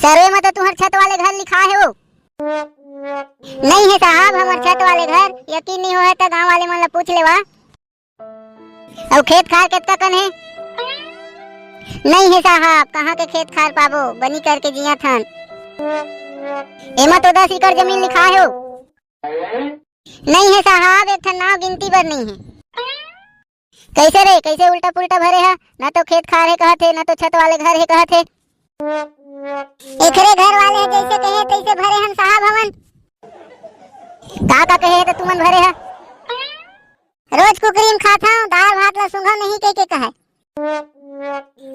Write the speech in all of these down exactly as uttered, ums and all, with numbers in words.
Survey में तो तुहर छत वाले घर लिखा हे वो। नहीं हे साहब, हमर छत वाले घर। यकीन नहीं होय त गांव वाले मन ला पूछ लेवा। अउ खेत खार कतका कन हे? नहीं हे साहब, कहाँ के खेत खार पाबो, बनी करके जियत हन। एमा तो दस एकड़ जमीन लिखा हे वो। नहीं हे साहब, एक ठन नाव गिनती बर नहीं हे। कैसे रे, कैसे उल्टा पुल्टा भरे हा? ना तो खेत खार हे कहत हे, ना तो छत वाले घर हे कहत हे। एकरे घर वाले ह जैसे कहे तैसे भरे हन साहब हमन। का का कहे हे त तुमन भरे हा? रोज कुकरी म खाथंव, दाल भात ला सूंघव नहीं कह के कहे।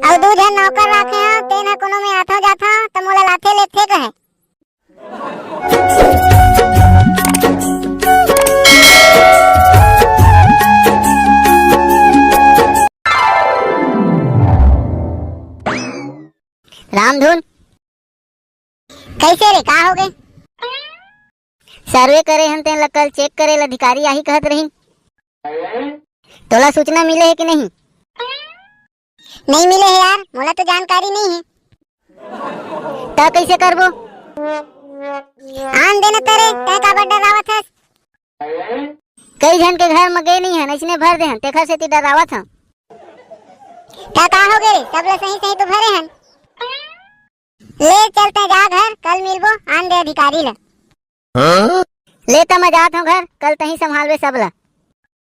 अउ दू झन नौकर राखे हंव, तेन ह कोनो में आथंव जाथंव त मोला लाथे लेथे कहे। रामधुन, कैसे रे, का हो गए? सर्वे करे हन, तेन ला कल चेक करे ला अधिकारी आही कहत रहिन। तोला सूचना मिले हे कि नहीं? नहीं मिले हे यार, मोला तो जानकारी नहीं हे। त कैसे करबो? आन देना तरे, तै काबर डरावत हस? कई झन के घर म गे नहीं हन, अइसने भर दे हन, तेखर सेती डरावत हन। त का हो गे रे, सब ला सही सही तो भरे हन। ले चल तै जा घर, कल मिलबो, आन दे अधिकारी ला। हाँ? ले त मैं जात हंव घर, कल तहीं संभालबे सब ला।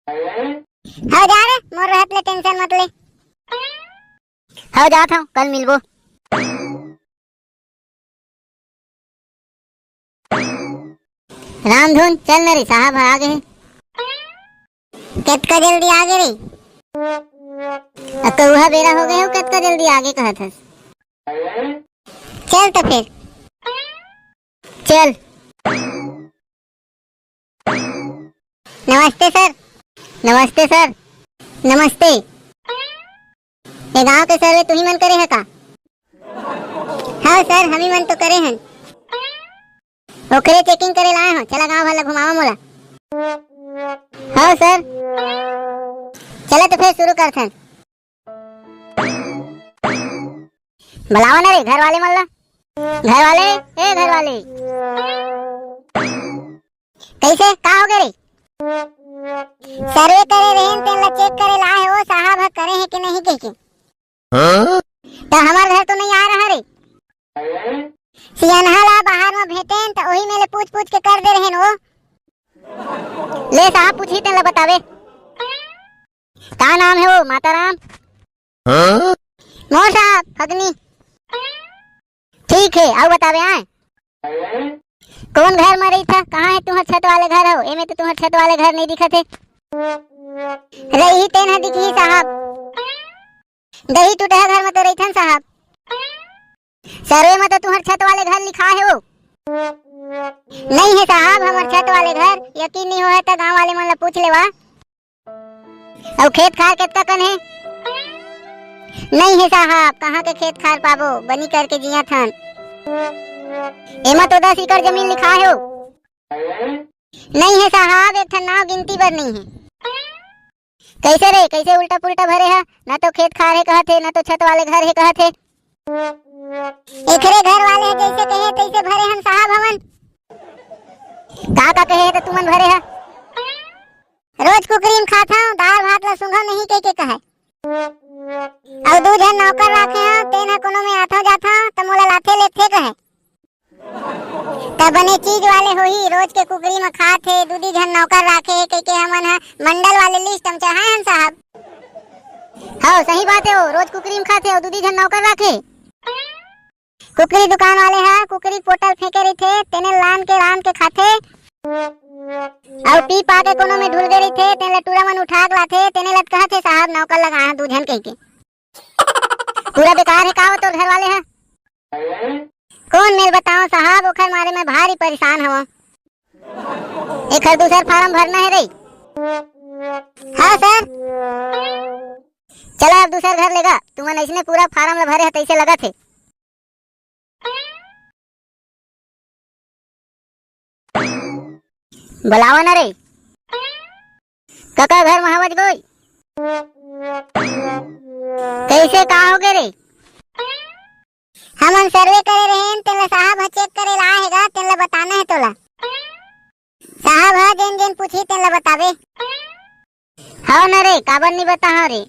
हव जा रे, मोर रहत ले टेंशन मत ले। हव जात हंव, कल मिलबो। रामधुन, चल न रे, साहब ह आ गे हे। कतका जल्दी आ गे रे? अब कौहा बेरा हो गे हो, कतका जल्दी आ गे कहत हस। चल त फेर। चल। नमस्ते सर। नमस्ते सर। नमस्ते। ये गांव के सर्वे तुही मन करे ह का? हाँ सर, हमी मन तो करे हन। ओकरे चेकिंग करे लाए हो, चला गांव भर ला घुमावा मोला। हाँ सर। चला तो फिर शुरू करथन। बुलावा ना रे घर वाले मन ला। घर वाले, ए घर वाले। कैसे, का हो गए रे? सर्वे करे रहेन, तेन ला चेक करे लाए हो, साहब ह करे हे कि नहीं कह के। हाँ? त हमर घर तो नहीं आ रहा रे। सियनहा ला बाहर में भेटेन त ओही में ले पूछ पूछ के कर दे रहेन वो। ले साहब पूछी तेन ला बतावे। का नाम हे वो माता राम? हाँ? मोर साहब फगनी। ठीक हे, अउ बतावे आए। कौन घर में रहिथा? कहाँ हे तुहर छत वाले घर हो? एमे तो तुहर छत वाले घर नहीं दिखत हे। रही तेन ह दिखही साहब। दही टूटहा घर में तो रहिथन साहब। सर्वे में तो तुहर छत वाले घर लिखा हे वो। नहीं हे साहब, हमर छत वाले घर। यकीन नहीं होय त गांव वाले मन ला पूछ लेवा। अउ खेत खार कतका कन हे? नहीं हे साहब, कहाँ के खेत खार पाबो, बनी करके जियत हन। एमा तो दस एकड़ जमीन लिखा हे वो। नहीं हे साहब, एक ठन नाव गिनती बर नहीं हे। कैसे रे, कैसे उल्टा पुल्टा भरे हा? ना तो खेत खार हे कहत हे, ना तो छत वाले घर हे कहत हे। एकरे घर वाले ह जैसे कहे तैसे भरे हन साहब हमन। का का कहे हे त तुमन भरे हा? रोज कुकरी म खाथंव, दाल भात ला सूंघव नहीं कह के कहे। अउ दू झन नौकर राखे हंव, तेन ह कोनो में आथंव जाथंव त मोला लाथे लेथे कहे। त बने चीज वाले होही, रोज के कुकरी म खात हे, दू दी झन नौकर राखे हे कहिके हमन ह मंडल वाले लिस्ट म चढ़ाए हन साहब। हव, सही बात हे, वो रोज कुकरी म खात हे अउ दू दी झन नौकर राखे। कुकरी दुकान वाले ह कुकरी के पोटल फेंके रहिथे, तेने लान के लान के खाथे। अउ पी पा के कोनो में ढुल गे रहिथे, तेन ल टूरा मन उठा के लाथे, तेने ल कहत हे साहब नौकर लगाए हन दू झन कहिके। पूरा बेकार हे का वो तोर घर वाले ह? कौन मेर बताओ साहब, ओखर मारे मैं भारी परेशान हवं। एखर दूसर फार्म भरना हे रे। हाँ सर। चला अब दूसर घर लेगा, तुमन अइसने पूरा फार्म ला भरे ह तइसे लगत हे। बुलावा ना रे। कका घर में हवज गोई। कैसे का हो गए रे? हमन सर्वे करे रहेन, तेला काबर नहीं बताहूं रे।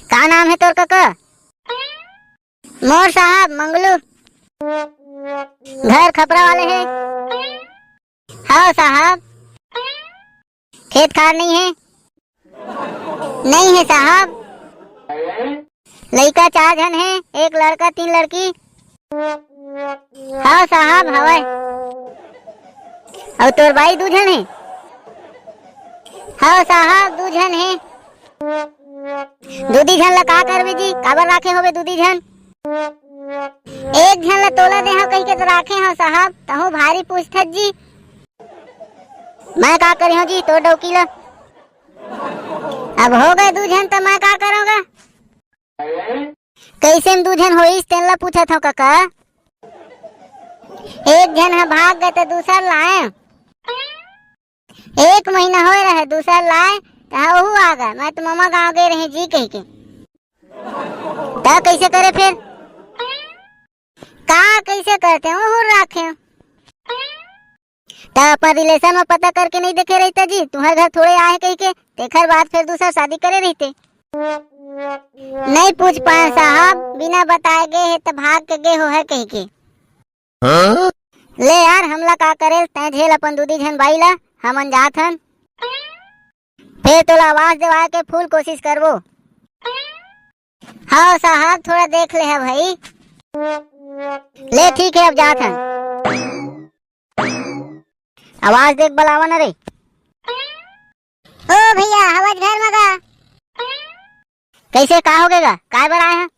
का नाम हे तोर कका? मोर साहब मंगलू। घर खपरा वाले हे। हव साहब। खेत खार नहीं हे? नहीं हे साहब। लइका चार झन हे, एक लड़का तीन लड़की। हव साहब, हवय। अउ तोर बाई दू झन हे? हव साहब, दू झन हे। दूदी झन ला का करबे जी? काबर राखे होबे दूदी झन? एक झन ला तोला देहव कहिके तो राखे हव साहब, तहूं भारी पूछथस जी। मैं का करिहूं जी तोर डौकी ला? अब हो गए दू झन, त मैं का करूंगा? कइसे में दू झन होइस, तेन ला पूछत हव कका। एक झन ह भाग गए त दूसर लाए। एक महीना होए रहे, दूसर लाए त ओहू आ गए। मैं तो ममा गांव गए रहे जी कहिके। त कइसे करे फिर? का कइसे करते, ओहू राखे। त अपन रिलेशन में पता करके नहीं देखे रहिते जी, तुम्हर घर थोड़े आए कहिके, तेखर बाद फिर दूसर शादी करे रहिते। नहीं पूछ पाए साहब, बिना बताए गे हे त भाग के गे हो है कहिके। हाँ? ले यार, हमला का करे, तैं झेल अपन दूदी झन बाई ला, हमन जात हन। फिर तोला आवाज देवाए के full कोशिश करबो। हव साहब, थोड़ा देख ले हा भाई। ले ठीक हे, अब जात हन। आवाज देख बलावा न रे। ओ भैया, हवच घर म गा। कइसे, का होगे गा? काय बर आए हा?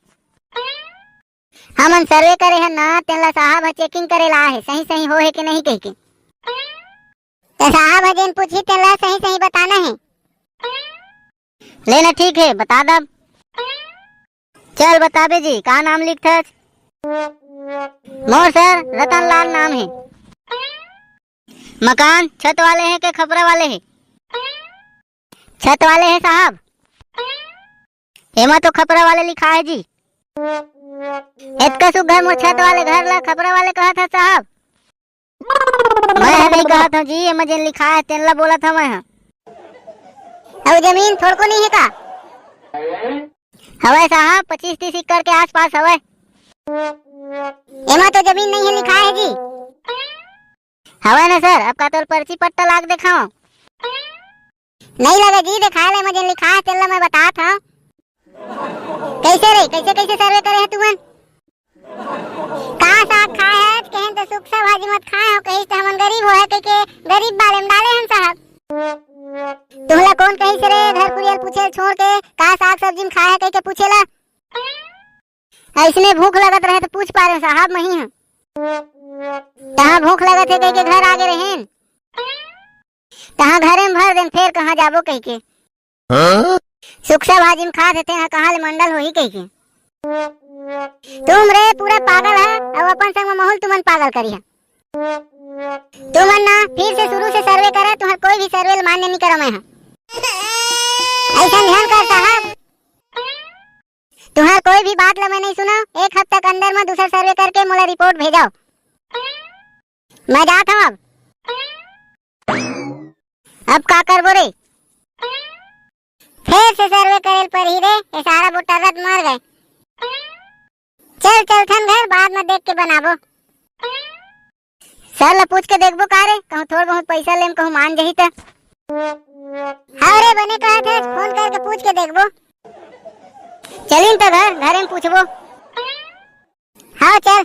हमन सर्वे करे हन ना, तेन ला साहब ह checking करे ला आए हे, सही सही हो हे कि नहीं कहिके। त साहब ह जेन पूछही तेन ला सही सही बताना हे। ले ना, ठीक हे, बता दब। चल बताबे जी, का नाम लिखथस? मोर सर रतन लाल नाम हे। मकान छत वाले हे के खपरा वाले हे? छत वाले हे साहब। एमा तो खपरा वाले लिखा हे जी। एतका सुघर मोर छत वाले घर ला खपरा वाले कहत हस साहब? मैं ह नहीं कहत हंव जी, एमा जेन लिखा हे तेन ला बोलत हंव मैं ह। अउ जमीन थोड़को नहीं हे का? हवय साहब, पच्चीस तीस एकड़ के आसपास हवय। एमा तो जमीन नहीं हे लिखा हे जी। हवय ना सर, अब का तोर पर्ची पट्टा लाग देखाओ? नहीं लगे जी, देखाए ले, एमा जेन लिखा हे तेन ला मैं बतात हंव। कइसे रे, कइसे कइसे सर्वे करे हे तुमन? का साग खाए हच? कहेन त सुक्खा भाजी मत खाए हो, कहिस त हमन गरीब हो है कहिके गरीब बाले में डाले हन साहब। तुमला कौन कहिस रे घर कुरियर पूछे ल छोड़ के का साग सब्जी में खाए है कहिके पूछे ला? अइसने भूख लगत रहे त पूछ पारे साहब, मही ह। तहाँ भूख लगत हे कहिके घर आगे रहेन। तहाँ घरे में भर देन, फेर कहाँ जाबो कहिके। हाँ? सुक्खा भाजी में खात हे, तेहा कहाँ ले मंडल होही कहिके। तुम रे पूरा पागल है, अउ अपन संग में महूं ल तुमन पागल करिहा। तुमन ना फिर से शुरू से सर्वे करा, तुहर कोई भी सर्वे ल मान्य नहीं करा मैं ह। अइसन ध्यान कर साहब, तुहर कोई भी बात ल मैं नहीं सुना। एक हफ्ता के अंदर में दूसर सर्वे करके मोला रिपोर्ट भेजाओ। मैं जात हंव अब। अब का करबो रे? फेर से सर्वे करे ल परही रे, ये सारा बोटर्रा त मर गए। चल, चलथन घर, बाद में देख के बनाबो। सर ल पूछ के देखबो का रे, कहूँ थोड़ बहुत पैसा लेम, कहूँ मान जही त। हाँ रे, बने कहत हस, फोन करके पूछ के देखबो। चलिन त घर, घरे में पूछबो। हाँ, चल।